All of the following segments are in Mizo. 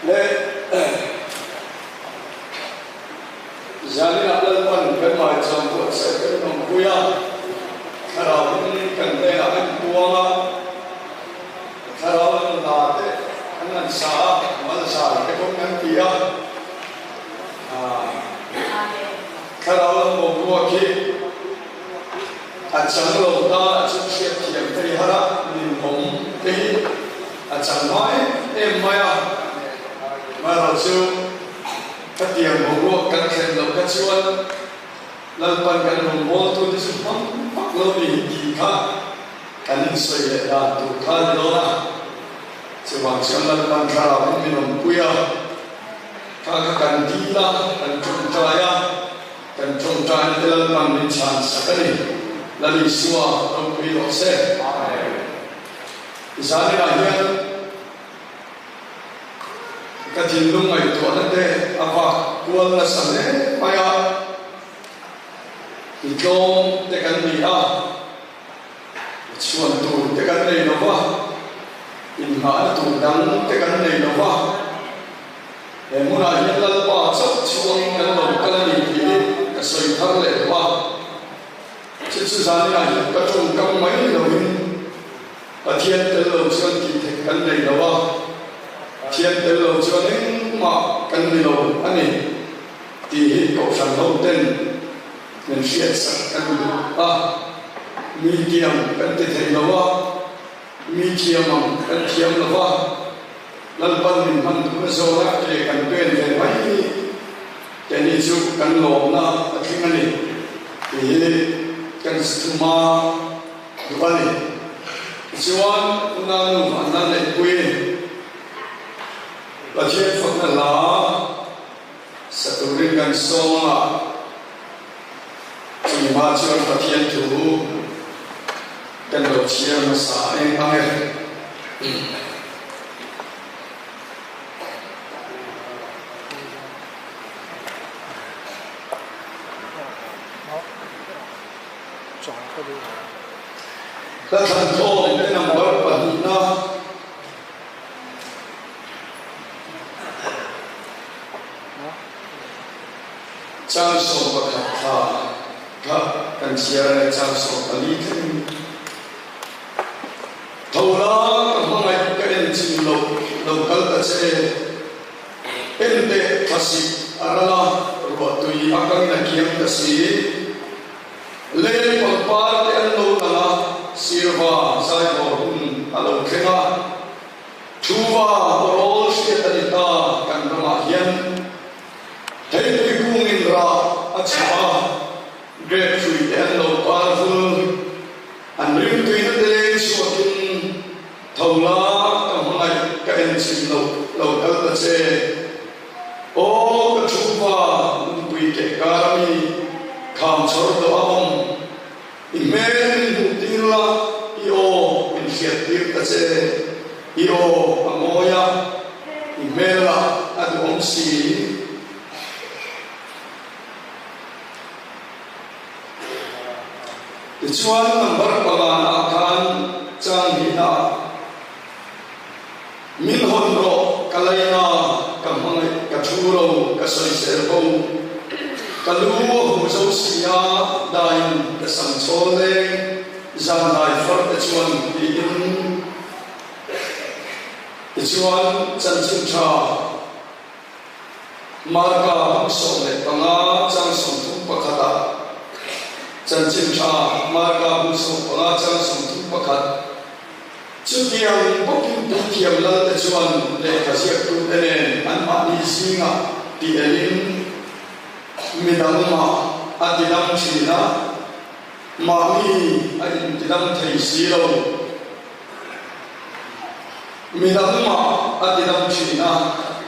Le Zaninah Lalpan kan maicham buatsaih kan awmpui a, thlarau in kan hnenah an puang a, thlarau an la te an han sa a, malzai te pawh kan ti a, thlarau lam boruak hi a chang lo tan a chu hriatthiam thei har a, ninawm te hi a chang hma em em mai a, amaherawhchu Khatiang boruak kan thlen loh kha chuan Lalpan kan rawngbawltu te chu hmang vak lo ni hi tih kha kan insawi leh dan tur kha a ni dawn a. Chuvang chuan Lalpan thlarau in min awmpui a, kha kha kan dil a, kan tawngtai a, kan tawngtaina te Lalpan min chhan sak a ni. Lal Isua ropui rawh se. Zaninah hian. Ka thinlung ngaihtuahna te a vak kual nasa hle mai a, i tlawm te kan ni a, i chhuan tur te kan nei lo va, inngahna tur dang te kan nei lo va, he hmunah hian Lalpa chauh chhuangin kan lo kal a ni tih hi ka sawi thar leh duh a, chu chu zaninah hian ka tawngkam mai loin, Pathian tel lo chuan tih theih kan nei lo a, Pathian tel lo chuan engmah kan ni lo a ni tih hi Kohhran ho ten min hriatsak kan duh a, mi tiang kan ti thei lo a, mi thiam ang kan thiam lo va, Lalpan min hman duhna zawna ke kan pen ve mai keini chu kan lawmna a tling a ni tih hi kan thuma. Duh a ni. Tichuan, unau nu Anna Neihpui, Pathian fakna hla sa turin kan sawm a, chumi hma chuan Pathian thu kan lo chhiar hmasa eng ang e. Ka thlan thawm te number pahnihna Chang 11 thla kha kan chhiar a ni, chang 14 thleng Tho la ka hmangaih ka en chin loh lo kal ta che. En teh thlasik a ral a, ruahtui a kangin a kiang ta si. Leng pangpar te an lo lang a, sirva zaivawr hun a lo thleng a. Thuva awrawl hriat a ni ta kan ramah hian. Theipui kungin rah a chhuah a, grape hrui te an lo par vul. An rimtuina te leng chhuakin Tho la, ka hmangaih ka en chim loh lo kal ta che. Aw ka thupa nunpui keh kar a mi kham chhawr tawh a awm. I hmel min hmuh tir la, i aw min hriat tir ta che. I aw a ngawi a, i hmel lah a duhawm si. Tichuan number pangana ah khan chang hnihna min hawn rawh ka laina ka hmangaih ka thu ro ka sawisel bo ka lu a hu zo si a dain ka sam chawl leng zan dai far te chuan tiin tichuan chanchin tha Marka bung 15 chang 31 ah Chanchin Tha Marka bung 15 chang 31 Chutiang bawkin puithiam lal te chuan lehkha ziaktute nen anmahni zingah ti elin midang mah a tidam thin a, mahni a intidam thei si lo. Midang mah a tidam thin a,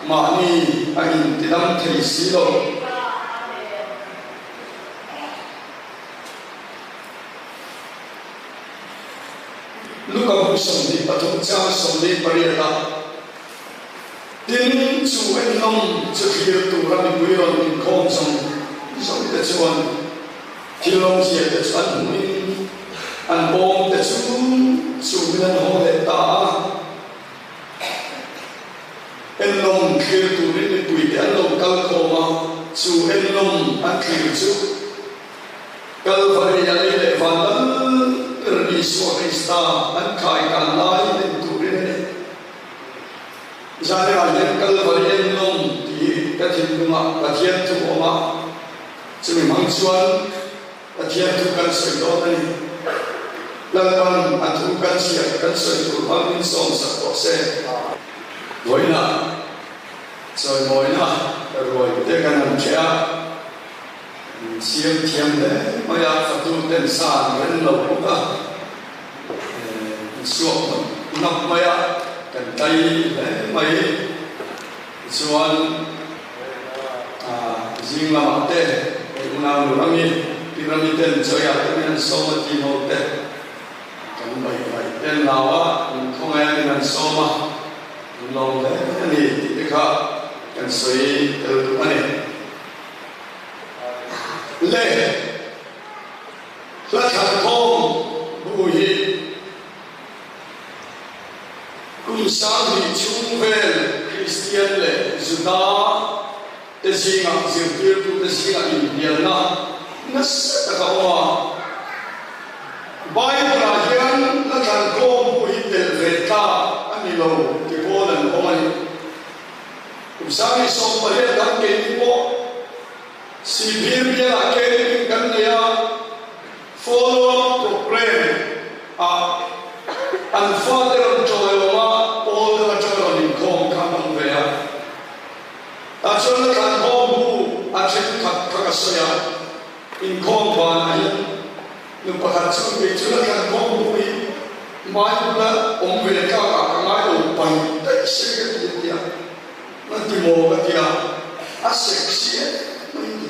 mahni a intidam thei si lo. Luka bu 23 chang 48 ah, Tin, chu ennawm chu thlir tura mipui rawn inkhawm zawng zawng te chuan Thil awmzia te chu an hmuhin an bawm te chu chungin an haw leh ta a. Ennawm. thlir turin mipuite an lo kal khawm a, chu ennawm an thlir chu Kalvari a lei leh van lal ber Isua Krista an khai kan lai en turin a ni. Zanah hian Kalvari ennawm tih hi ka thinlungah Pathian thu awm a, chumi hmang chuan Pathian thu kan sawi dawn a ni. Lalpan a thu kan chhiar kan sawi tur hmang min sawm sak tawh se. Vawiinah chawimawina ruai te kan han ṭheh a, min siam thiam hle mai a, fatu ten sa an reng lo bawk a, min suak nawk nawk mai a, kan tlai hle mai. Tichuan, zing lamah te hei unau nu Rami, Pi Rami ten Joya te min an sawm a ti ho te kan baih baih ten lau a, min khawngaih a min an sawm a, min lawm hle a ni tih te kha kan sawi tel duh a ni. Le hla thlan khawm bu hi. Kum 2000 chhung vel Kristian leh Juda te zingah zirtirtute zingah inhnialna nasa tak a awm a. Bible-ah hian la thlankhawm bu hi telh ve tlak a ni lo ti pawn an awm a ni. Kum 2018 dang keini pawh Sihphir bialah camping kan nei a. Follow-up programme ah an fate rawn chawi awm a, pawl dang atanga rawn inkhawm kha an awm ve a. Tah chuan la thlankhawm bu a thenkhat kha ka sawi a, inkhawm vanah hian nu pakhat chu kei chu la thlankhawm bu hi mai bula awm ve tlak ah ka ngai lo pai daih se ka ti a tia, na ti maw ka tia, a sexy em mai ni.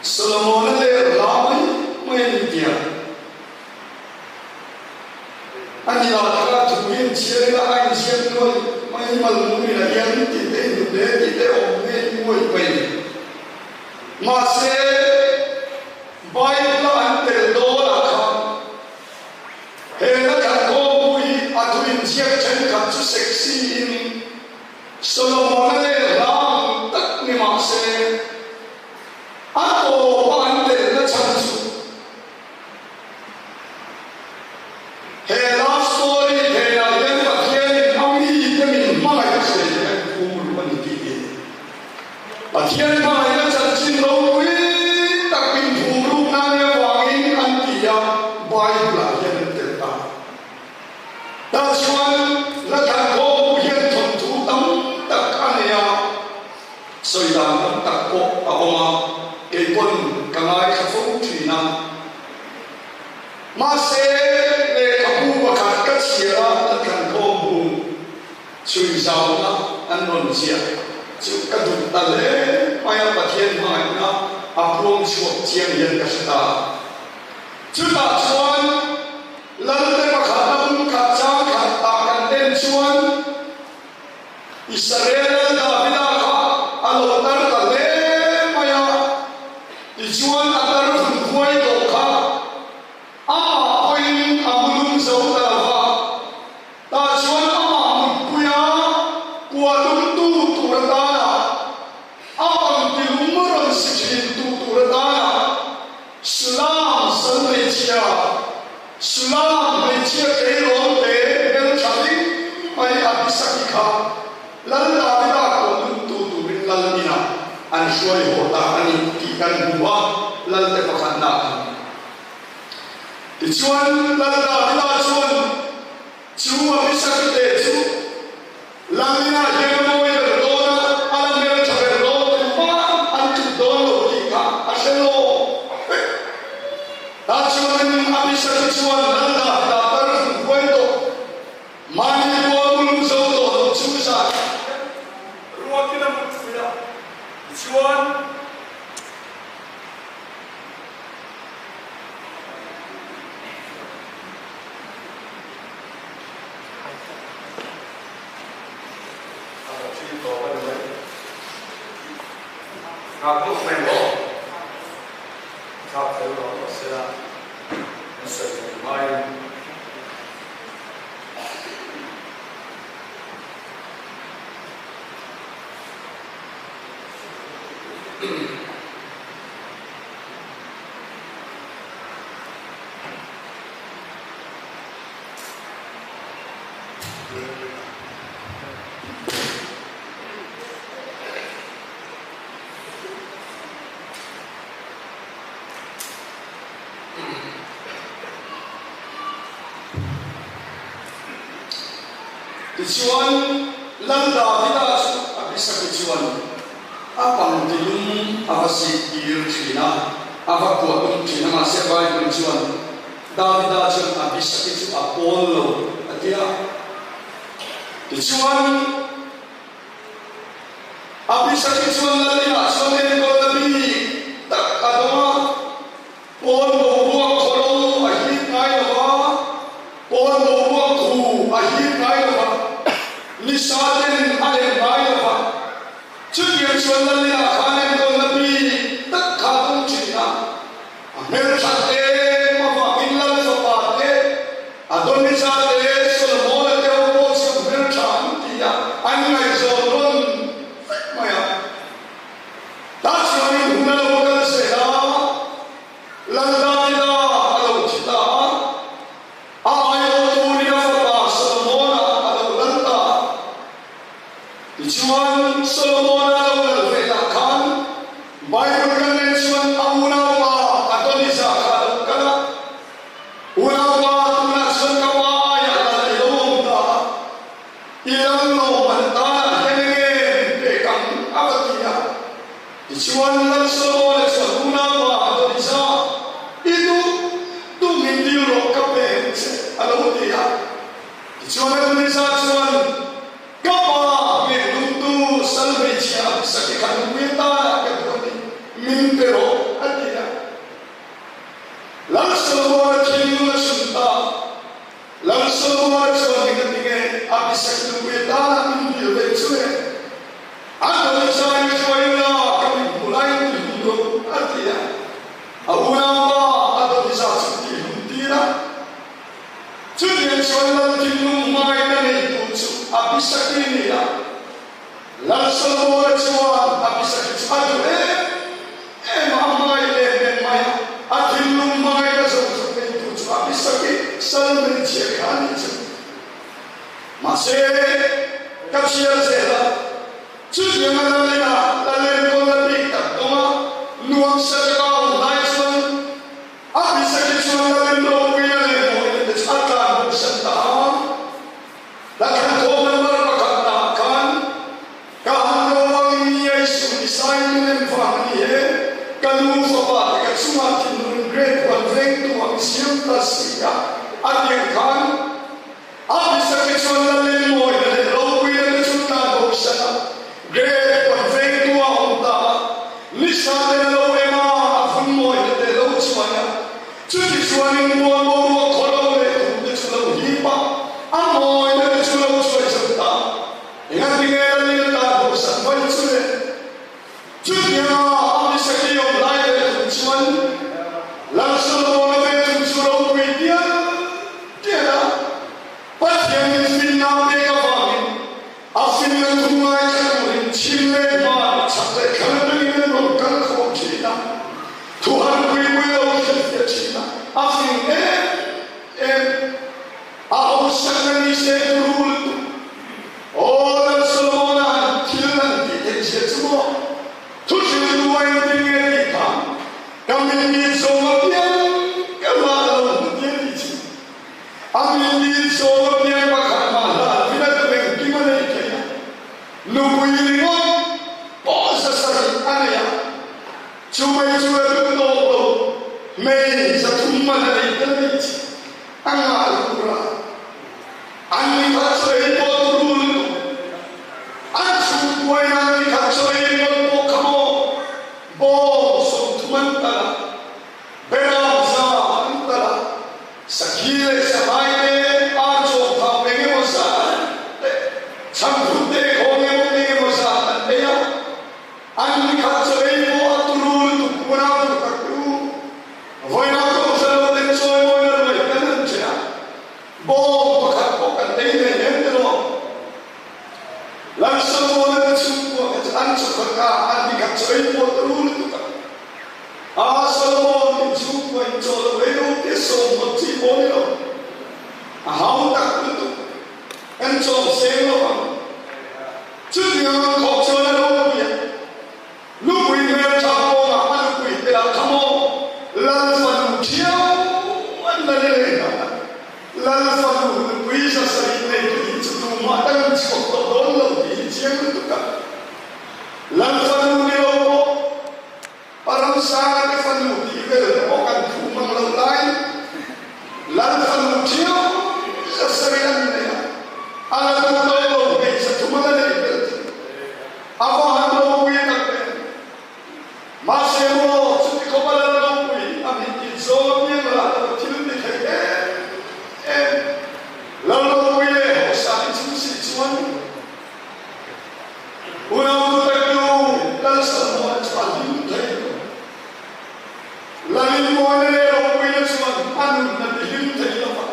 Solomona ler hla mai mai a ni tia a ni lah taka thu hi an chhiar ila a inziak nuai mai mal mungin a hian tih te inhmu hle tih te awm ngei nguai mai a ni. Mahse, Bible-a an tel dawnah khan he la thlankhawm bu hi a thu inziak thenkhat chu sexy in Solomona leh hla ang tak ni mah se, a tawpa an telna chhan chu he love story phenah hian Pathianin a mite min hmangaih che hi a inphum ru a ni tih hi Pathian hmangaihna chanchin ropui tak min phum rukna nia vangin an ti a, Bible-ah hian an tel ta. Tah chuan la thlankhawm bu hian thawnthu tam tak a nei a, sawi dan tam tak pawh a awm a, kei pawn ka ngaithla fo thin a. Mahse, lehkhabu pakhat ka chhiar a, la thlankhawm bu chhui zauna an rawn ziah chu ka duh ta hle mai a, Pathian hmangaihna a puang chhuak chiang hian ka hre ta. Chutah chuan Lalte pakhat a bung khat chang khat ah kan en chuan Israel lal Davida kha a lo tar ta hle mai a, tichuan a tar vun huai tawh kha amah pawhin a mu lum zo ta lo va, tah chuan amah mutpui a kua lumtu tur atana a pangti lum rawn si thin tu tur atana Sulam sal hmeichhia, Sulam hmeichhia tleirawl te hmeltha hlim mai a Abisaki kha Lal Davida kawnun tu turin Lal inah an hruai haw ta a ni tih kan hmu a, Lalte pakhatna khan. Tichuan, Lal Davida chuan chu Abisaki te chu Lalina hian a mawi ber dawn a, a la hmeltha ber dawn engmah an tluk dawn lo tih kha a hre lo vek. Tah chuanin Abisaki chuan Lal Davida tar vun huai tawh, mahni kual mulum zo tawh lo chu zan ruakin a mut pui a, tichuan, Tichuan, Lal Davida chu a bisaki chuan a pangtilum a va sihtir thin a, a va kuah tum thin a, mahse Bible chuan Davida chuan a bisaki chu a pawl lo a ti a. Tichuan, Abisaki chuan Lalina chuan enkawlna bik tak a dawng a, pawn boruak khawlo a hip ngai lo va, pawn boruak thu a hip ngai lo va, nisa ten a lem ngai lo va. Chutiang chuan Lalina khan enkawlna bik tak kha a dawng thin a. A hmelthat em avangin Lal fapa te, Adonija te, Solomona te ho pawh chu hmeltha an ti a, an ngaihzawn rawn vek mai a. Tah chuanin hun a lo kal zel a, Lal Davida a lo thi ta a, a aiawh turin a fapa Solomona a lo lal ta a. Tichuan, Solomona lo lal ve lah khan Bible kan en chuan a unaupa Adonija kha a lo kal a. Unaupa, tunah chuan ka pa aiah lal i lo awm ta a, i lal lawm an tanah hian enge min pek ang? a va ti a. Tichuan, Lal Solomona chuan unaupa Adonija, I duh duh min dil rawh ka pe ang che, a lo ti a. Tichuan Adonija chuan, Ka pa hmeh dumtu sal hmeichhia a hmasa te kha nupui atan ka duh a ni, min pe rawh, a ti a. Lal Solomona thinlung a chhun ta. Lal Solomona chuan eng a ti nge a hmasa ki nupui atana min dil ve chu e? Adonija i hruai la ka min hmuh laiin ti hlum rawh, a ti a. A unaupa Adonija chu ti hlum tir a. Chutiang chuan Lal thinlung hmangaihna neitu chu Abisaki a ni a. Lal Solomona chuan Abisaki chu a duh em em a, a hmangaih em em mai a. A thinlung hmangaihna zawng zawng neitu chu Abisaki sal hmeichhia kha a ni chu. Mahse, ka chhiar zel a, chutiang a Lalina Lal enkawlna bik tak dawnga nuamsa taka a awm lai chuan, A bisaki chuan Lalin ropuina leh mawina te chu a tlan bawksan ta a. Hla thawm number pakhat naah khan, Ka han ro angin ni a i sum i sai nun em vang a ni he, ka nu fapa te ka chungah thinlung grade huan vengtu ang siam ta si a, a ti ang khan A bisaki chuan Lalin mawina leh ropuina te chu tlan bawksan a, grade huan vengtu a awm ta a. Nisa ten a lo em a, a vun mawina te lo chuai a. Chuti chuanin mual boruak khawlo leh thum te chu lo hip a, a mawina te chu lo chuai zo ta. Engatinge Lalin a tlan bawksan mai chu le? Chutianga a misaki awm lai leh thung chuan Lal Solomona ve thung chu ropui tial tial a, Pathianin finna a pek avangin a finna thu ngaithla turin chhim leh hman chak leh thlan atangin an rawn kal khawm thin a, thu han pui pui lo hrilhfiah thin a, a fing em em. A hausakna ni se turu lutuk. Aw Lal Solomona thil an tih theih zia chu maw? Thu hrilh lu a engtin nge tih kha ka mitmit zawng apiang ka mah lo hmu tia tih chu. A mitmit zawng apiang pakhat mah hlan vin a tum engkim a nei thei a, nupui ringawt pawh zasarih a nei a, chu mai chu a duh tawk lo, hmei 300 man a nei tel a nih chu. A ngah luh ra. An ni khat chu ei pawh turu lutuk. An chhungkuain an ni khat chu ei ringawt pawh kha maw? Bawng 30 an tal a, beram za an tal a, sakhi leh sahai te, ar chawm thau eng emaw zat te, chhangphut te khawng emaw eng emaw zat an ei a. An ni khat chu ei pawh a turu lutuk unau duh tak u. Vawiinah Kohhran lo ten chawimawina ruai kan han che a, bawm pakhat pawh kan ei nei em te lo. Lalsamuana te chhungkua kha chu an chawkhat a, an ni khat chu ei pawh ta ru lutuk a. A Solomon in chhungkua in chaw lo ei lo tia sawm ngawt chi pawh ni lo. A hau tak lutuk. Kan chawm seng lo ang. Chutiang ang khawp chuan a ropui a. Nupui hmel tha kawngah a nupui te lah kha maw Lal fanu thiau an la ni leh nghal a. Lal fanu nupui zasarih nei te hi chu tumah dang chhuak tawh dawn lo tih hi chiang lutuk a. Lal fanu ni lo pawh Pa Ramsanga te fanu tih vel te pawh kan phu mang lo lai. Lal fanu thiau zasarih an nei a, a la duh tawh lo hmeichhe thum a la nei vel thei. A va han ropui tak em! Mahse maw, chuti khawp a lal ropui a min tih zawng apiang lah lo thil ti thei em em. Lal ropui leh hausa ni chung si chuan unau tak nu Lal Salmona chu a hlim thei lo. Lal inmawina leh ropuina chuan a nun a ti hlim thei lo va.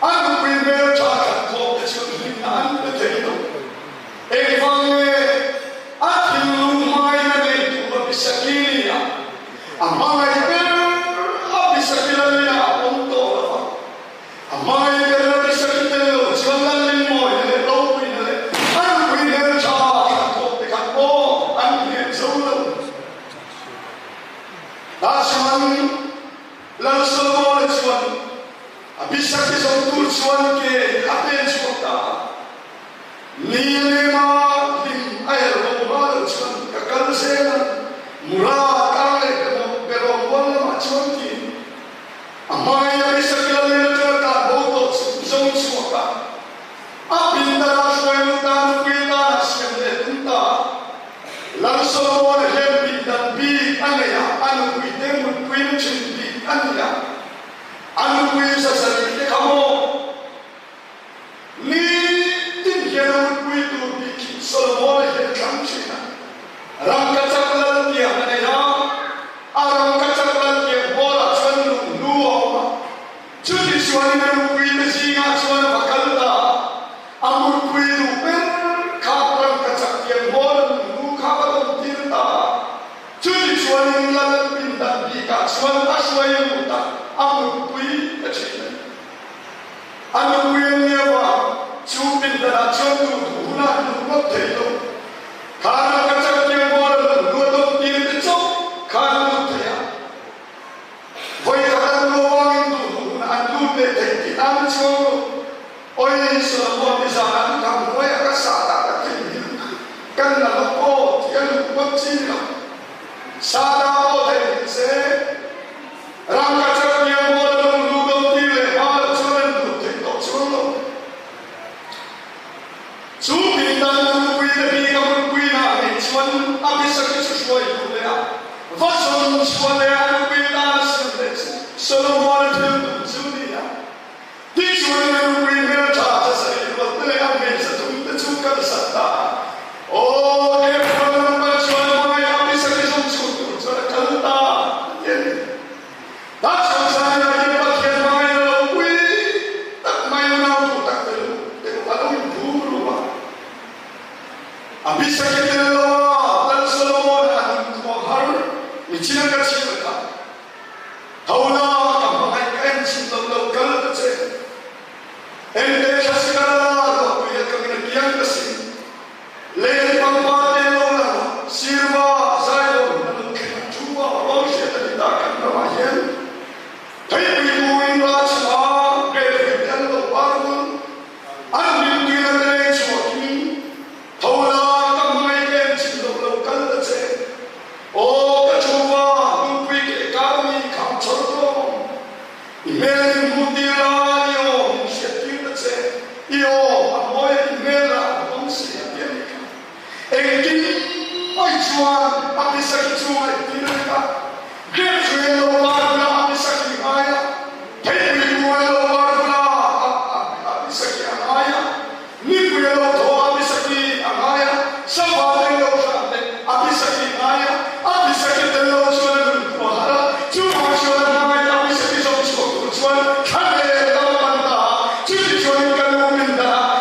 A nupui hmeltha khat khawp te chuan hlimna an pe thei lo. Engvang nge a thinlung hmaina nei tur a Bisaki ni a, a hmangaih ber a Bisaki Lalina a awm tawh lo va. A hmangaih ber a Bisaki tel lo chuan Lalin mawina leh ropuina leh a nupui hmeltha khat khawp te khat pawh an hnem zo lo. Tah chuan Lal Solomona chuan a Bisaki zawng tur chuan ke a pen chhuak ta a. Ni lema hlim a er lo hma lo chuan ka kal zel a, Mura tlang leh Berawm bual lamah chuan tiin a hmai a Isabella leh atanga tlan bo tawh chu zawng chhuak a, a pindan ah hruai lut a nupui tan ah siam leh tum ta a. Lal Solomon-a hian pindan bik a nei a, a nupui te mutpui na thin bik a ni a, a nupui zazarih te kha maw? Ni tin hian a mutpui tur bik hi Solomona hian a thlang thin a. Rangkachak lal tiang a nei a, a rangkachak lal tiang bawlah chuan lunghlu a awm a. Chuti chuanin a nupuite zingah chuan a va kal ta a, a mutpui duh ber kha rangkachak tiang bawla lunghlu kha va dawmtir ta a. Chuti chuanin lal pindan bikah chuan a hruai lut a, a mutpui ta thin a ni. A nupui an nia va, chu pindanah chuan duh duh hunah an duh ngawt thei lo. Kha ram ka chak tiang bual a lung hnu a dawm tir te chauh kha an lut thei a. Vawi khat an luah vangin duh duh hunah an lut leh thei tih an chuang lo. Oi Solomon nizanah an kham hnuaiah ka sah dah ka thei hil kan la lawk aw tih a luh ngawt chi ni lo. Sah dah pawh thei hil se. Rangkachak piang bual a lung lu do tir leh hma loh chuan an lut thei tawh chuang lo. Chu pindan nupui te bik a hmunpui nah ngei chuan a Abisagi chu hruai duh leh a, va zawn chhuah leh a nupui tan a siam leh chu Solomon-a thil tum chu ni a. Tichuan a nupui hmeltha Jezebel ruat te leh a hmeichhe thum te chu kan sat ta a. Aw, Ephron lamah chuan hmangaih Abisagi zawng chhun tur chuan a kal ta a ti a ni. Tah chuan Zaniah hian Pathian hmangaih a lo pui tak mai unau duh tak te lu te pawh a lo inphum ru a. Abisagi tel lo a Lal Solomon a nunkhua har ni chin a ka chhiar kha. Tho la, ka hmangaih ka en chhin lo lo kal ta che. Ente thlasik a la ruahpui a kangin a kiang ta si. Lei pangpar te lo lang a, sirva zaidawn a lo thleng a, thu a rawn hriat a ni ta kan ramah hian. Theipui turin ra chhunga grep te an lo par vul, an hlimtuin an lei chhuakin Tho la, ka hmangaih ka en chhin lo lo kal ta che. Aw, ka thuva, nupui ke kar mi kham chhawr tawng. I hmel min hmuh tir la, i aw min hriat tir ta che. I aw a mawi a, i hmel ah a awm si a ti a nih kha. Engtin mai chuan a pisaki chu ngaihtir a ni ta. Grep hruai lo par bulah a pisaki ngai a, theipui buai lo par bulah a pisaki a ngai a. Mipui a lo thaw a, Abisaki a ngai a, Sava tel lo hran leh Abisaki ngai a, Abisaki tel lo chuan a nun pawh a har a, chuvang chuan a hmangaih Abisaki zawng chhuak tur chuan thla leh lam a pan ta a, chuti chuanin ka nu min dah a.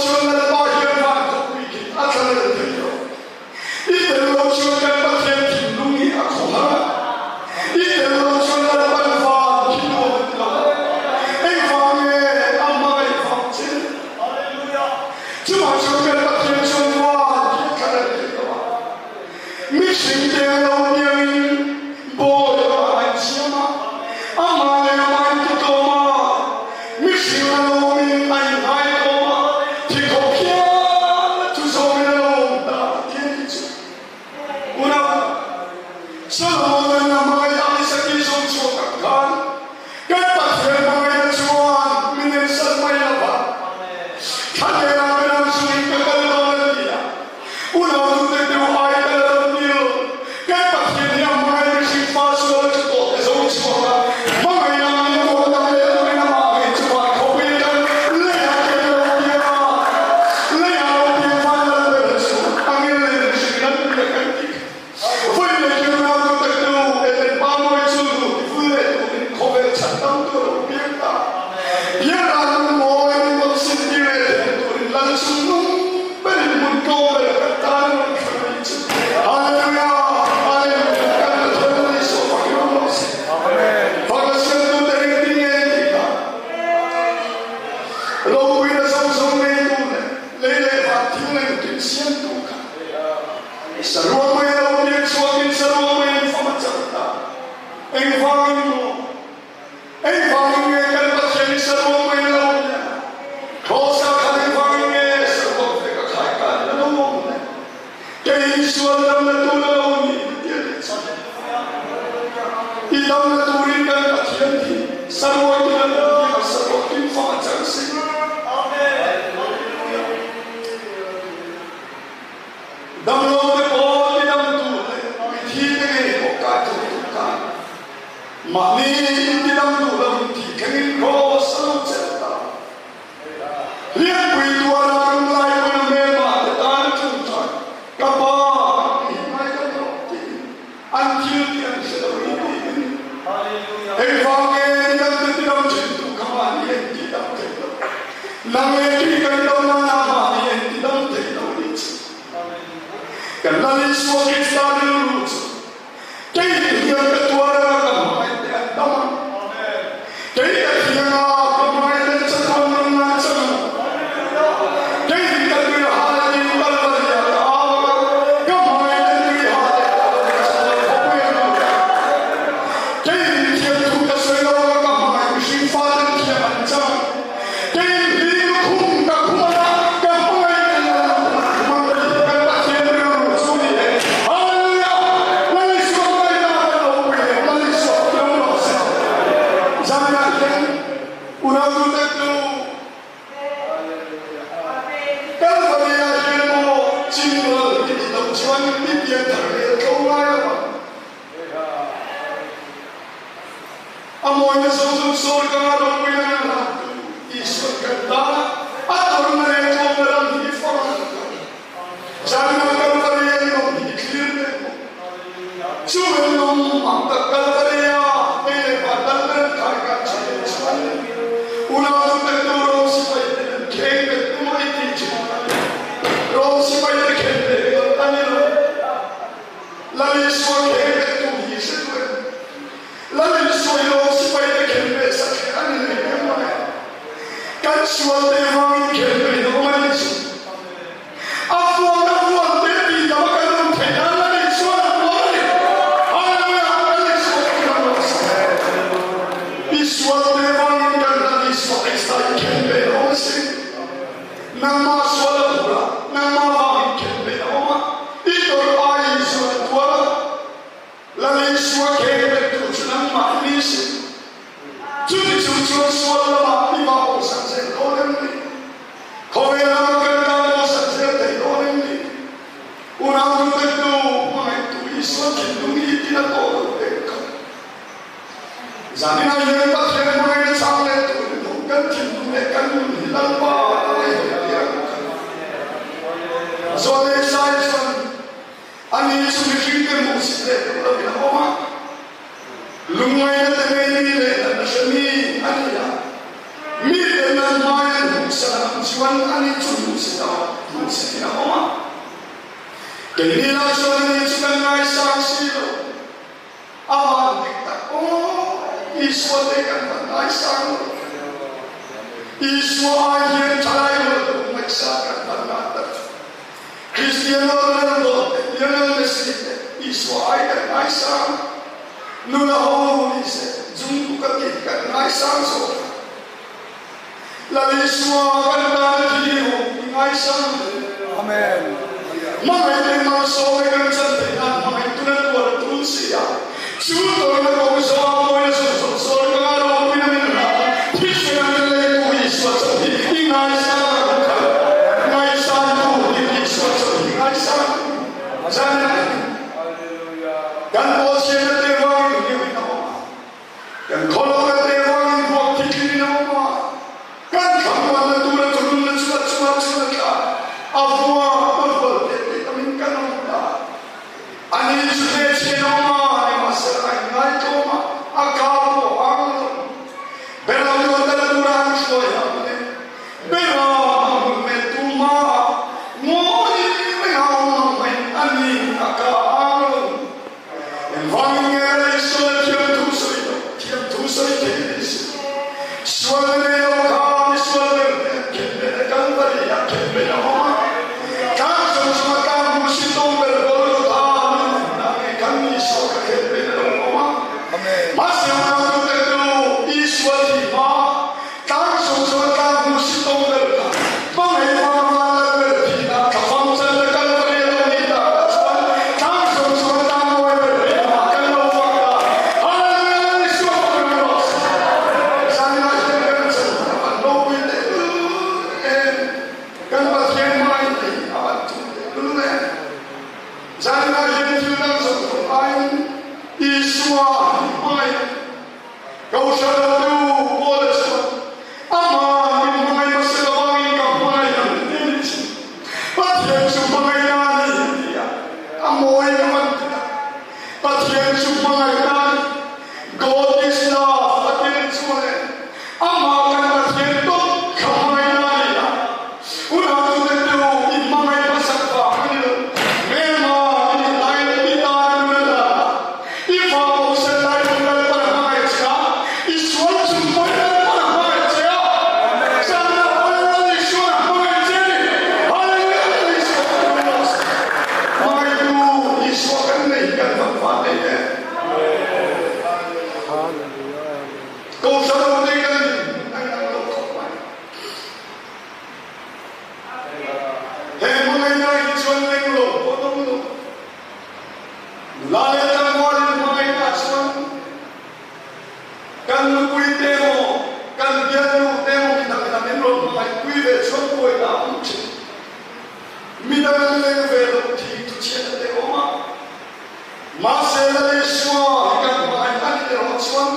chuan Lalpa hian van khawpui khi a thla rel thei lo. I tel lo chuan kan Pathian thinlung hi a khawhar a, i tel lo chuan Lalpan van khi nuam a ti lo. Engvang nge a hmangaih vang che? Chuvang chuan kan Pathian chuan van khi a thla rel thei lo a. Mihring te a lo piangin bawi ah an siam a, amah leh amah in ti tlawm a, mihring a lo awmin a inhai tlawm a, thi khawp hian a thu zawmin a lo awm ta ti a nih chu. Unau, Solomon-a'n a hmangaih a Isaki zawng chhuak ang khan kan Pathian hmangaihna chuan min ensan mai lo va, Thlalera ka ram chungin ka kal dawn a ti a. Unau nute deuh ai ka la rawn ni lo. Kan Pathian hi a hmangaih mihring fa sual chu tawh te zo chhuak a, hmangaihna min tuah tak leh lovin amah ngei chu van khawpui atang leiah hian a lo piang a, leiah lo piang van lal ber chu angel leh mihring lan biak kan ti kha. Vawi leh hi unau nute deuh Eden pa mawi chu nu ti vul leh turin khawvel chhan tam tu a lo piang ta. Bialral nun mawi min rawn sintir leh theih turin lal chung nung Berin hmun tlawm ber kan tan a rawn thlan a nih chu. Hallelujah! Hallelujah! Kan Pathian a nih saw fak i awm lo si. Fak a siamtu te engtin nge an tih kha? Ropuina zawng zawng neitu leh lei leh van thil engkim siamtu kha. Saruak mai a lo pian chhuakin saruak mai in fam a chang ta. Engvangin maw? Engvangin nge kan Pathian hi saruak mai a lo pian a? Kross-ah khan engvangin nge saruak vek a khai kanin a lo awm le? Kei Isual damna tur a lo ni ti a nih chuan i damna turin kan Pathian hi saruakin a lo pian a, saruakin fang a chang si. Damlo te pawh ti dam tur leh mithi te ngei pawh kai thawk tur khan Mahni intidam duh lo intih thlengin Kraws a lo chelh ta. Hliampui tuara ram lai pawn a hmelmah te tan a ṭum ṭhan, Ka pa, i ngai ka rawh tiin an thil tih an hre lo ni tiin. Engvang nge midang te tidam ṭhin tu kha mahni a intidam thei lo? Nang leh kei kan do nana mahni a intidam thei lo ni chu. Kan Lal Isua Krista rilru chu Kei hian ka tuar anga ka hmangaih te an tam ang. Kei ka thi anga ka hmangaih te chatuan nun an chang ang. Kei hi ka tui hal a ning Kalvaria ka au anga ka hmangaih te tui hal leh Kalvaria chatuan khawpui an awm ang. Kei hi thiam thu ka sawi lo anga ka hmangaih mihring faten thiam an chang ang. Kei hi lukhum ka khum anga ka hmangaih ka lal lukhum an khum ang tih hi kan Pathian rilru chu a ni e. Hallelujah! Lal Isua hmangaihna kan lo pui e, Lal Isua thiam rawh se. Zanah hian unau nute chu Kalvaria hian maw chinral i nih loh chuan i pian thar leh tlo ngai lo ang. A mawina zawng zawng sawi ka ngah lo pui ang a, Isua'n kan tan a, a tawrhna leh tlawmna lam hi i fang ang ka. Zanah Kalvaria in awm hi i thlir ve maw? Chu en awm ang tak Kalvaria hei leh van lal ber khai kan chhe leh chuan unau nute tu Rom sipai te an kheng bet tu i tih thin ang a ni. Rom sipai te khen ve ringawt a ni lo. Lal Isua kheng bet tu hi hre tu em? Lal Isua hi Rom sipai te khen ve sa kher a ni leh em mai. Kan sual te vangin khen ve hi awm a ni chu. A vuan a vuan te tih dam a kan awm theih nan Lal Isua a vuan a ni. Hallelujah! Lal Isua chu kan awm sa. I sual te vangin kan Lal Isua Krista hi khen ve a awm a si. Nangmah sual a phur a, nangmah vangin khen ve a awm a. I tawrh aiin sual a tuar a. Lal Isua kheng vek tu chu nangmah i ni si. Chuti chung chuan sual lamah i va awmsak zel dawn em ni? Khawvel lama kan tan awmsak zel thei dawn em ni? Unau nute tu hmangaihtu Isua thinlung i tin a tawh lo pek kha. Zaninah hian Pathian hmangaihna chang leh turin lo kan thinlung leh kan nun hi Lalpa a ngaihtuah tir ang kha. Zawlnei Sai chuan Ani chu mihringte hmuhsit leh duh loin a awm a, lungngaihna te ngei mi leh natna hre mi a ni a. Mite nan hmai an hmuhsan ang chuan ani chu hmuhsit a hmuhsitin a awm a. Keini lah chuan ani chu kan ngaisang si lo. A van dik tak aw, Isua te kan van ngaisang lo. Isua ai hian thalai rual duh ngaihsan kan van ngai tak. Cristiano Ronaldo te, Lionel Messi te Isua ai kan ngaisang. Nula ho ni se, Jungkook a tih kan ngaisang zawk. Lal Isua kan tan a thi ho i ngaisang hle. Amen. Hmangaih te malsawm e kan chan theih nan hmangaih tun a tuar tul si a. Chu tawina kawng zawng a mawina zawng zawng sawi ka ngai ropui na min hlah a, thisen a min lei tu Isua chauh hi i ngaisang ang u kha. Ngaisang tu hi Isua chauh hi ngaisang tu zan a ni. Kan Pawlsian a te vangin hliau in a awm a. Kan khawlawk a te vangin vuak thithlin in a awm a, kan thlamuanna tura thununna chu a chungah chuan a tla a, vua a vual teh teh tamin kan awm ta. Ani chu hmeichhe in a awm a, nimahsela a inngaitawm a, a ka pawh a ang lo. Beram luatna tura an hruai ang le, beram a hmun hmel tum a, ngawi reng a awm ang mai, ani a ka a ang lo. Engvangin nge Isua thiam thu sawi loh, thiam thu sawi thei ni si? Sual nei lo kha mi sual ber hnen khen bet a kal va ri a khen bet a awm a. Tlang chung chunga tlang hmu si tawng ber Golgotha min hmunah nge kan Isua ka khen bet a lo awm a. Mahse unautute chu Isua thi hma Tlang chung chuan tlang hmu si tawng ber kha hmangaih vang van lal ber thihna thlafam chan na kal va rial lo nih tak ah chuan tlang chung chuan tlang mawi ber piahah kan lo fak ta. Hallelujah Lal Isua fak reng rawh se. Zanah hian kan chan a van ropui teh lul em, kan Pathian hmain thei a van tum teh lul em. Zanah hian thil dang zawng zawng aiin Isua hmangaih Kohhran tu Paula chuan, Amah min hmangaih hmasa lovangin ka hmangaih ang ti a ni chu. Pathian chu hmangaihna a ni ti a, a mawi ka man ti ta. Pathian chu hmangaihna a ni. God is love a ti a ni chuan e, Amah kan Pathian tawp kha hmangaihna a ni a. Unau-tute chu i hmangaih hmasak vang a ni lo. Hmelma i nih laiin i tan a nun a dan a. I fa bosen lai hun Lalpan a hmangaih che a, i sual chung pawhin Lalpan a hmangaih che a. Zanah pawhin Lal Isuan a hmangaih che a ni. Hallelujah! Lal Isua kan hmangaih lo se, hmangaihtu Isua kan nei hi kan van van nei em? Kohhran ho te kan a inang lo khawp mai. He hmangaihna hi chuan leng lo pawh dawng lo. Nula leh tlangvalin hmangaihna chuan kan nupui te emaw, kan bialnu te emaw midang in an inrawn hmangaihpui ve chuan buaina a awm thin. Midang an leng ve lo tih thu chhiat a te awm a. Mahse Lal Isua hi kan hmangaih a nih erawh chuan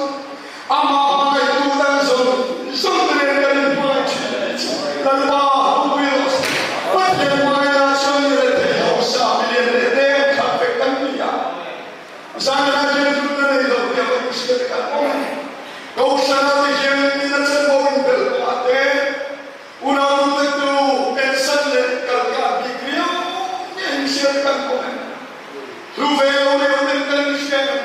amah hmangaihtu dang zawng zawng te nen kan inhmangaih thin a nih chu. Lalpa ropui rawh se. Pathian hmangaihna chuan mi rethei hausa, mi lian leh deng khat vek kan ni a. Zanah hian hlutna nei lo tia ka inhria te kan awm a ni. Kohhrana te hian nina chanvo inbelh kawngah te, Unaunu te chu ensan leh kalkan bik riau nge inhria te kan awm em? Hlu ve lo leu ten kan inhria em?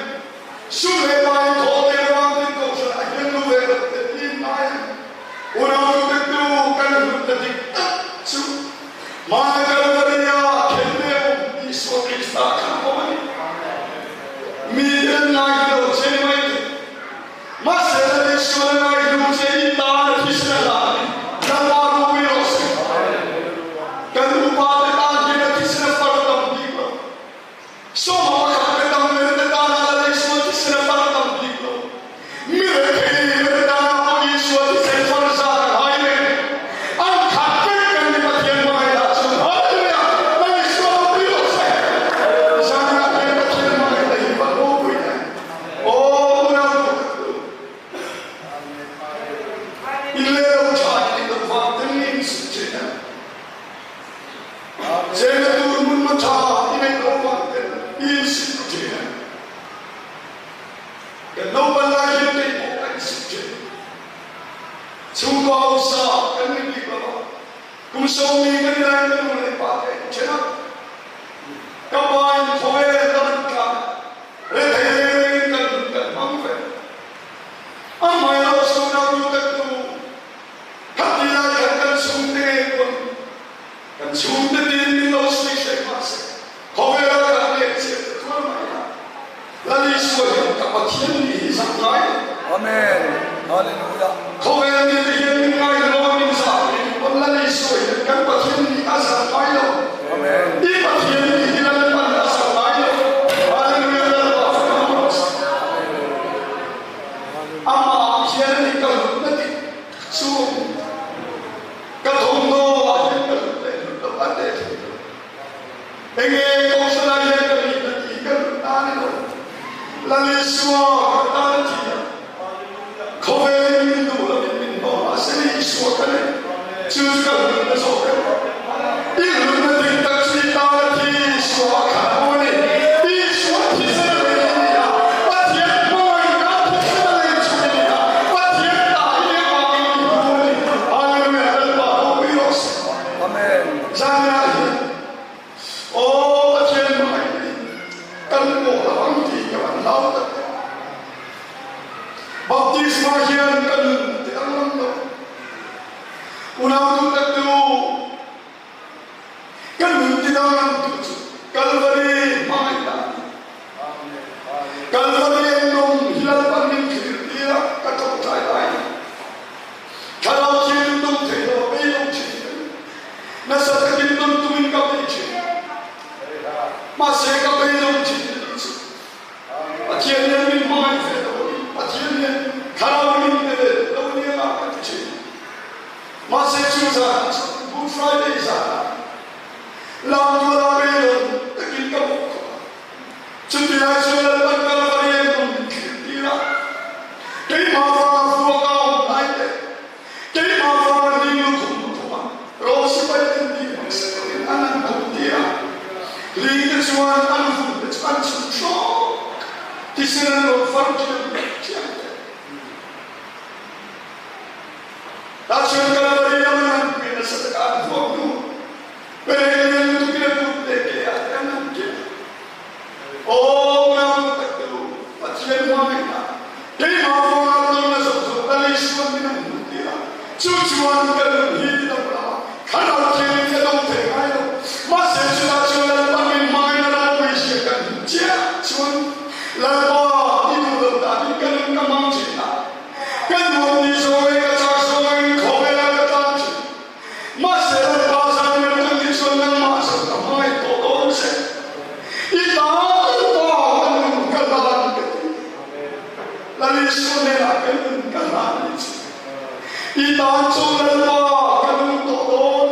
Sum leh pai thaw te vang ten kohhran ah hian hlu ve lo ten i inngai em? Unaunu te chu kan hlutna dik tak chu Hmana Kalvaria khelh awm Isua Krista khan awm a ni. Mi te an ngai lo che mai te. Mahse Lal Isuan a ngai hnu che i tan a thisen a hlan a ni. Lalpa ropui rawh se. Kan upa te tan hian a thisen a far tam bik lo. Sawma pakhat pe tam ber te tana Lal Isua thisen a far tam bik lo. Mi rethei ber tana pawh Isua thisen far zat a ngai reng. An khat vek kan ni Pathian hmangaihah chuan. Hallelujah! Kum sawmi ka ni lai ka nu leh pa te an then a, ka pa in khawvel lam an tlan a, rethei reng rengin kan nun kan hmang ve. Amaherawhchu nau tak tu khati lai khan kan chhungte ngei pawn kan chhungte tin min lo sawi hreh mahse khawvela kan leh chiah ta tuar mai a, Lal Isua hian ka Pathian nih hi zak ngai lo. Amen. Hallelujah. Khawvel mite hian min ngaihlo a min zah ve duh pawn Lal Isua hian kan Pathian nih a zak ngai lo. Amen. I Pathian nih hi Lalpan a zak ngai lo. Hallelujah Lalpa fak ang rawh se. Amah hian a ni ka hlutna dik chu ka thawmhnaw ah hian ka hlut leh hlut loh a teh thei lo. Enge Kohhran ah hian ka nihna tih ka hlut na a ni lo. Lal Isua ka tan a thi a, khawvelin min duh lovin min hnawh mahse ni Isua ka nei chu chu ka hlutna zawk em? I hlutna dik tak chu i tan a thi Isua a khat aw a ni. Isua thisen a lei i ni a, Pathian hmangaihna thisen a lei chu i ni a, Pathian ta i nih avangin i hmu a ni. Hallelujah Lalpa ropui rawh se. Amen. Zanah hian Aw Pathian hmangaih hi kan pawh lo ang tih ka van hlau tak em. Baptisma hian ka nun ti danglam lo. Unau duh tak tu ka nun ti danglam tu chu Kalvari hmangaihna a ni. Kalvari an lawm hi Lalpan min thlir tir a, ka tawngtai lai ni. Thlarau thian in dawng thei lo a beidawng thin ka ni. Nasa takin dawn tumin ka bei thin. Mahse ka beidawng thin ka tih chu Pathian hian min hmangaih ve lo a ni. Pathian hian Thlarau min pe ve duh lo a ni anga ka ti thin. Mahse chu zanah chuan Good Friday zanah lamtuala beidawng takin ka bawk khawp a. Chutilai chuan Lalpan Kalvari a rawn min thlir tir a, Keimah vanga vuak a awm lai te, keimah vanga hling lukhum a phum a, Rom sipai ten tih hmasa takin an han phum tir a, hling te chuan an vun te chu an chhun hrawk, thisen an rawn far thiam thiam te. Tah chuan Kalvari lam an han pui nasa taka an vuak hnu. Pereng lian lutuk in a kut leh ke ah te an han keh a. Aw nau tak te u, Pathian hmangaihna, keimah vanga tawrhna zawng zawng Lal Isuan min han hmuh tir a, chu chuan ka nun hi ti dam lama Thlarau Thianghlim ka dawng thei ngai lo. Mahse chutah chuan Lalpa min hmangaihna ropui zia kan hmuh chiah chuan Lalpa i duh loh danin ka nun ka hmang thin a, ka nuam ni zawngin ka chak zawngin khawvelah ka tlan thin. Mahse Lalpa zan ber tum hi chuan nangmah zawk ka hmangaih tawh dawn che. I tan pa ka nun ka hlan ka ti. Lal Isua hnenah ka nun ka hlan ni che. I tan chu Lalpa ka nun tawh dawn.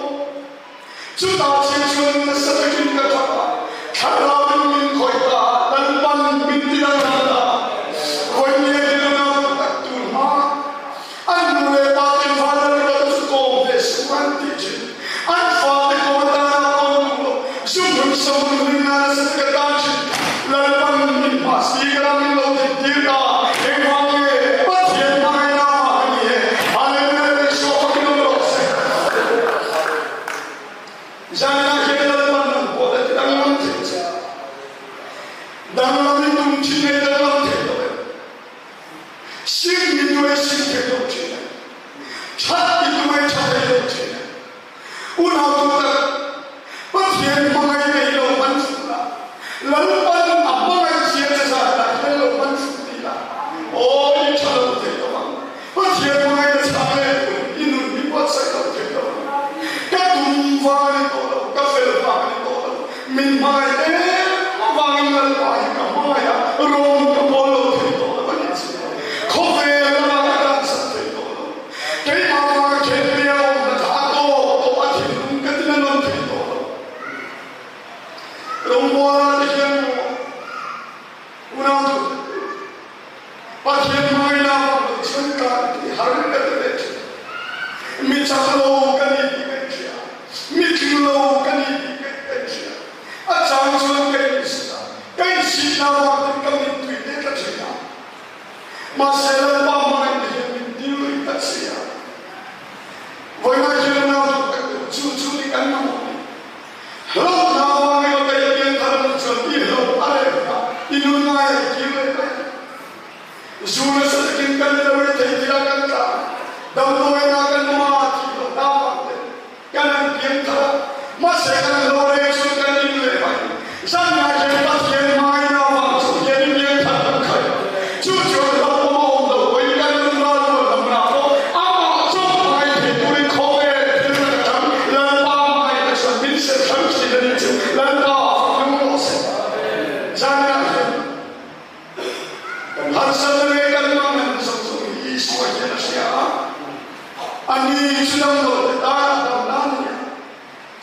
Chutah chiah chuan nasa takin ka thap a, thlarauin min khawih ta, Lalpan min ti danglam ta. Vawinia hian unau tak tun hma. An nu leh pa ten Father Rebel chu kawm ve suh an tih thin. An fate kawm atana kawn duh lo, zu hmun so hmun ring nana sa te ka tan thin. Lalpan min hma speaker ah min lo din tir ta, engvang nge Pathian hmangaihna vang a ni e. Hallelujah leh Isua fakin awm rawh se. Zanah hian Lalpan nang pawh la ti danglam thei che. Danglam i tum thin nge danglam thei lo em? Sim i tuai sim thei lo thin e. That i tuai tha thei lo thin e. Unau tu tak, Pathian hmangaih nei lo hman fuh la, Lalpan a hmangaih zia che zat lah hian lo hman fuh ti la, aw i tha lo thei lo ang. Pathian hmangaih na chhang leh turin i nun hi buatsaih lo thei lo ang. Ka tum vang a ni tawh lo, ka fel vang a ni tawh lo, min hmangaih em avangin Lalpa hi ka hmangaih a, rawn ka pawl lo thei tawh lo a ni chu. Khawvel lamah ka dansak thei tawh lo. Keimah vanga khelhpui a awmna kha a tawp tawh a thinlung ka tina nawn thei tawh lo. Rawngbawla te hian maw unau duh tak tu. Pathian hmangaihna avang lo chuan kan tih har ka ti ve thin. Mi chak lo ka ni tih ka inhria, mi tling lo ka ni tih ka inhria. A chang chuan ka insit a, ka insitna avangin ka mittui te tla thin. I nun ngai a i kir leh mai ang. Zu nasa takin kan ni lo i thei thila kan tla a, damdawiinah kan awm a, thih loh na avang te kan han piang thar a, mahse kan lo reng chu kan in leh mai. Zanah hian Pathian hmain a avang chu hian i piang thar kan khai. Chu chuan hlauhawm a awm lo pawhin kan nun ral rual lamna pawh amah chawp hmai thei turin khawvel thil lak atang Lalpa hmangaihna chuan min serh hrang thin a ni chu Lalpa fak lung rawh se. Zanah hian Kan harsatna leh kan mangan zawng zawng hi Isua hian a hria a, ani chu damlo te tana damna a ni a,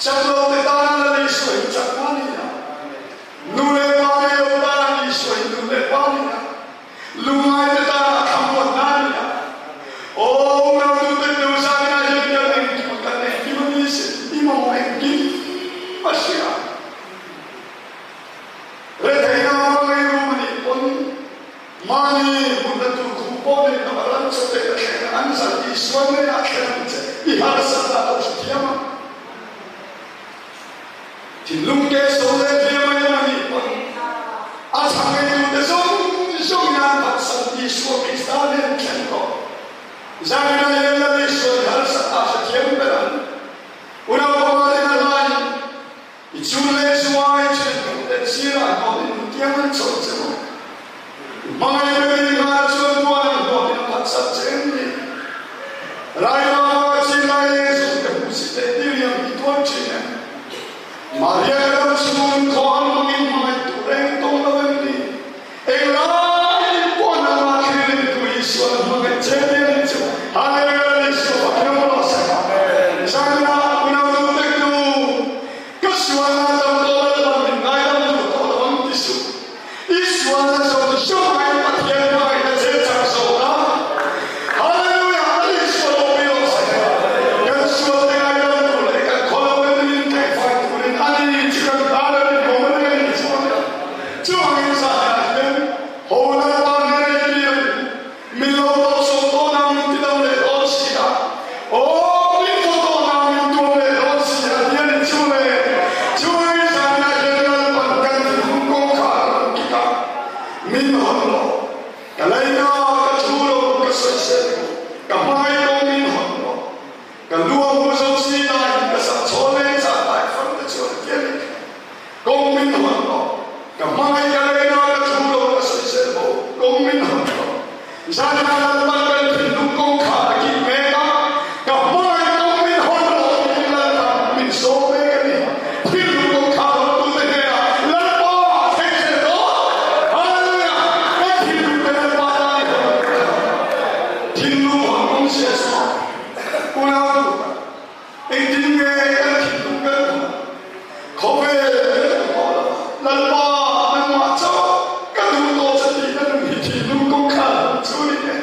chaklo te tana Lal Isua hi chakna a ni a, nu leh pa nei lo tana Isua hi nu leh pa a ni a, lungngai te tana thlamuanna a ni a. Aw unautu te nu zaninah hian kan engkim a, kan engkim a ni si, i mamawh engkim a hria. Retheihna hmangaih rum a nih pawn mahni hmunna tur khum pawh nei lo a ram chaw te ka thleng a, an zalh Isua hnenah thlen ang che, i harsatna a lo hre thiam ang. Thinlung te so leh hliam a awm a nih pawn a chhangeitu te zawng zawngin an phatsan Isua Krista hnen thlen tawh. Zanina hian Lal Isua i harsatna a hre thiam ber ang. Unau panga te na hlaiin I chun leh zuai ṭhen lo leh sirah hnawt in hmutiang an chawlh che maw? I hmangaih ber in nghal chuan puan ang hnawt in a phatsak che em ni? Raima vanga chin lai leng zawng te hmuhsit leh tiriam hi tuar ṭhin em? Maria ka ram chhung khaw ang hmangin hmangaih tur reng tawng lo em ni? Englai in puan ang ah thlir in tu Isua na hmangaih che diam in chu Hallelujah Isua Pathian rawh se. Zanah unau nu tek nu ka sualna zo tawh lo lam min ngaidam duh tawh lo ang ti suh. I sualna zo chu hriau mai Pathian hmangaihna che chak zawk a. Hallelujah Isua ropui rawh se. Kan sual te ngaidam tur leh kan khawlo em min thaihfai turin ani chu kan tan a rinawm a ni a ni chuan. Chuvangin zanah hian ho Lalpa hnena i biak in min lo tawhsawm dawn a, min ti dam leh dawn si a, aw min thaw dawn a, min tuam leh dawn si a ti a ni chu le. Chuvangin zanah hian Lalpan kan thinlung kawngkhar a rawn kik a, min hawn lo. Ka leina ka thu lo ka sawisel lo, ka hmangaih lo min hawn lo. Ka lu a hmu zo si laiin ka zah chhawn leh zah lai fang te chuan a ti a ni. Kawng min hawn rawh. Ka hmangaih ka leina ka thu lo ka sawisel bo. Kawng min hawn rawh. Zanah Lalpan kan thinlung kawngkhar a kik mek a, ka hmangaih kawng min hawn rawh tiin Lalpan min sawm mek a ni. Thinlung kawngkhar hawntute hnenah Lalpa a thleng zel dawn. Hallelujah! Kan thinlung te Lalpa tan i hawn ang u. Thinlung hawn kawng sia chuan unau duhtak. Engtin nge kan thinlung kan hmuh? Khawvel kan duh tawh lo a, Lalpa nangmah chauh ka duh tawh che tih na nun hi thinlung kawngkhar hmuh chu ni e.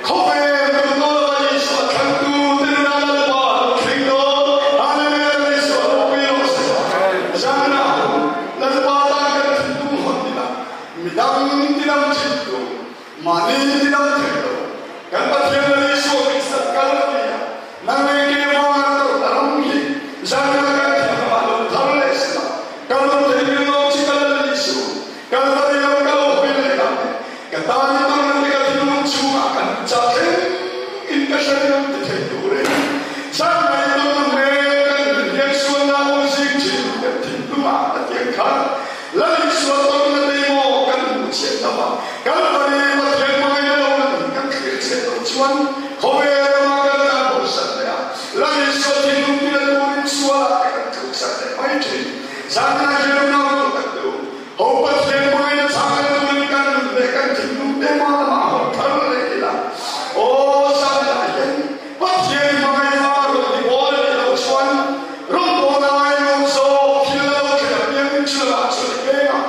Khawvel duh tawh lo a Isua thlangtu te nunah Lalpa a lo thleng dawn. Hallelujah Lal Isua ropui rawh se. Zanah hun Lalpa tan kan thinlung hawn ila midang tidam thintu Mahni tidam thei lo, kan Pathian Lal Isua Krista kal a ni a, nang leh kei vanga tawrh a ram hi zanah kan thiam ah lo thar leh si la, ka rawn thei vil lo chi ka Lal Isu, Kalvari lam ka lo hawi leh ang e, ka tan i tawrhna te ka thinlung chhungah ka hmu chak thleng in ka hre ring ang ti thei turin zanah i tawrhna hmel kan hmu hian sualna u zing thin kan thinlungah a tiang khan Lal Isua tawrhna te maw kan hmuh chhiat lo a, Kalvari Pathian hmangaihna lo lang hi kan thlir chhiat loh chuan khawvel rama kan tan hawisan leh a, Lal Isua thinlung tina turin sualah te kan tluksak leh mai thin. Zanah hian unau duh tak te u, ho Pathian hmangaihna chhang leh turin kan nun leh kan thinlung te hma lamah hawn thar leh ila. Aw, zanah hian Pathian hmangaihna rawn ti bawl a nih loh chuan rawn bawl ai nuam zawk thil a lo thlen apiangin chu lamah chuan i peng a.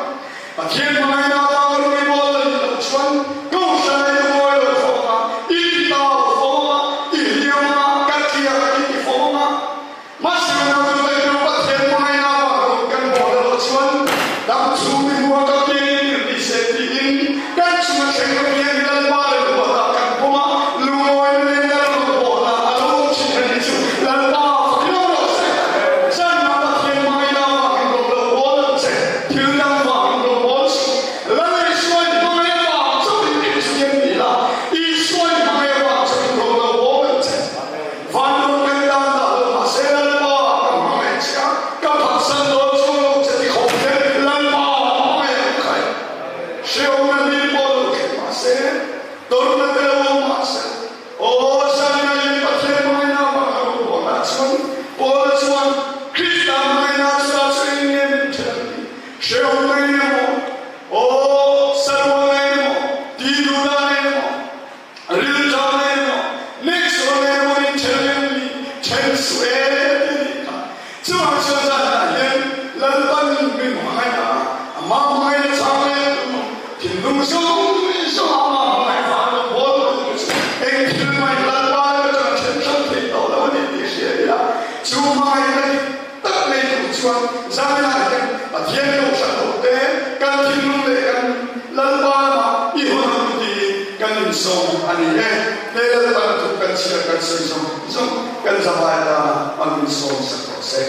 Pathian hmangaihna avanga rawn i bawl a nih loh chuan kohhran a i mawi lo fo ang a, i ti tau fo ang a, i hliam ang a, ka tliak i ti fo ang a. Mahse, unau duhtaih chu Pathian hmangaihna avanga rawn kan bawl a lo che. Chuvang chuan zanah hian Lalpan min hmangaih a, amah hmangaihna chang leh tum thinlung zawng zawng a amah hmangaih vang lo bawl tu chu eng thil mai Lalpa leh atanga then hrang thei tawh lo a ni tih hria ila, chu hmangaihna dik tak nei tur chuan zanah hian Pathian kohhran ho te kan thinlung leh kan Lalpa lamah i hawn ang tiin kan insawm a ni e. He Lalpan thu kan chhiar kan sawi zawng zawng kan zavai tana an insawm sak rawh se.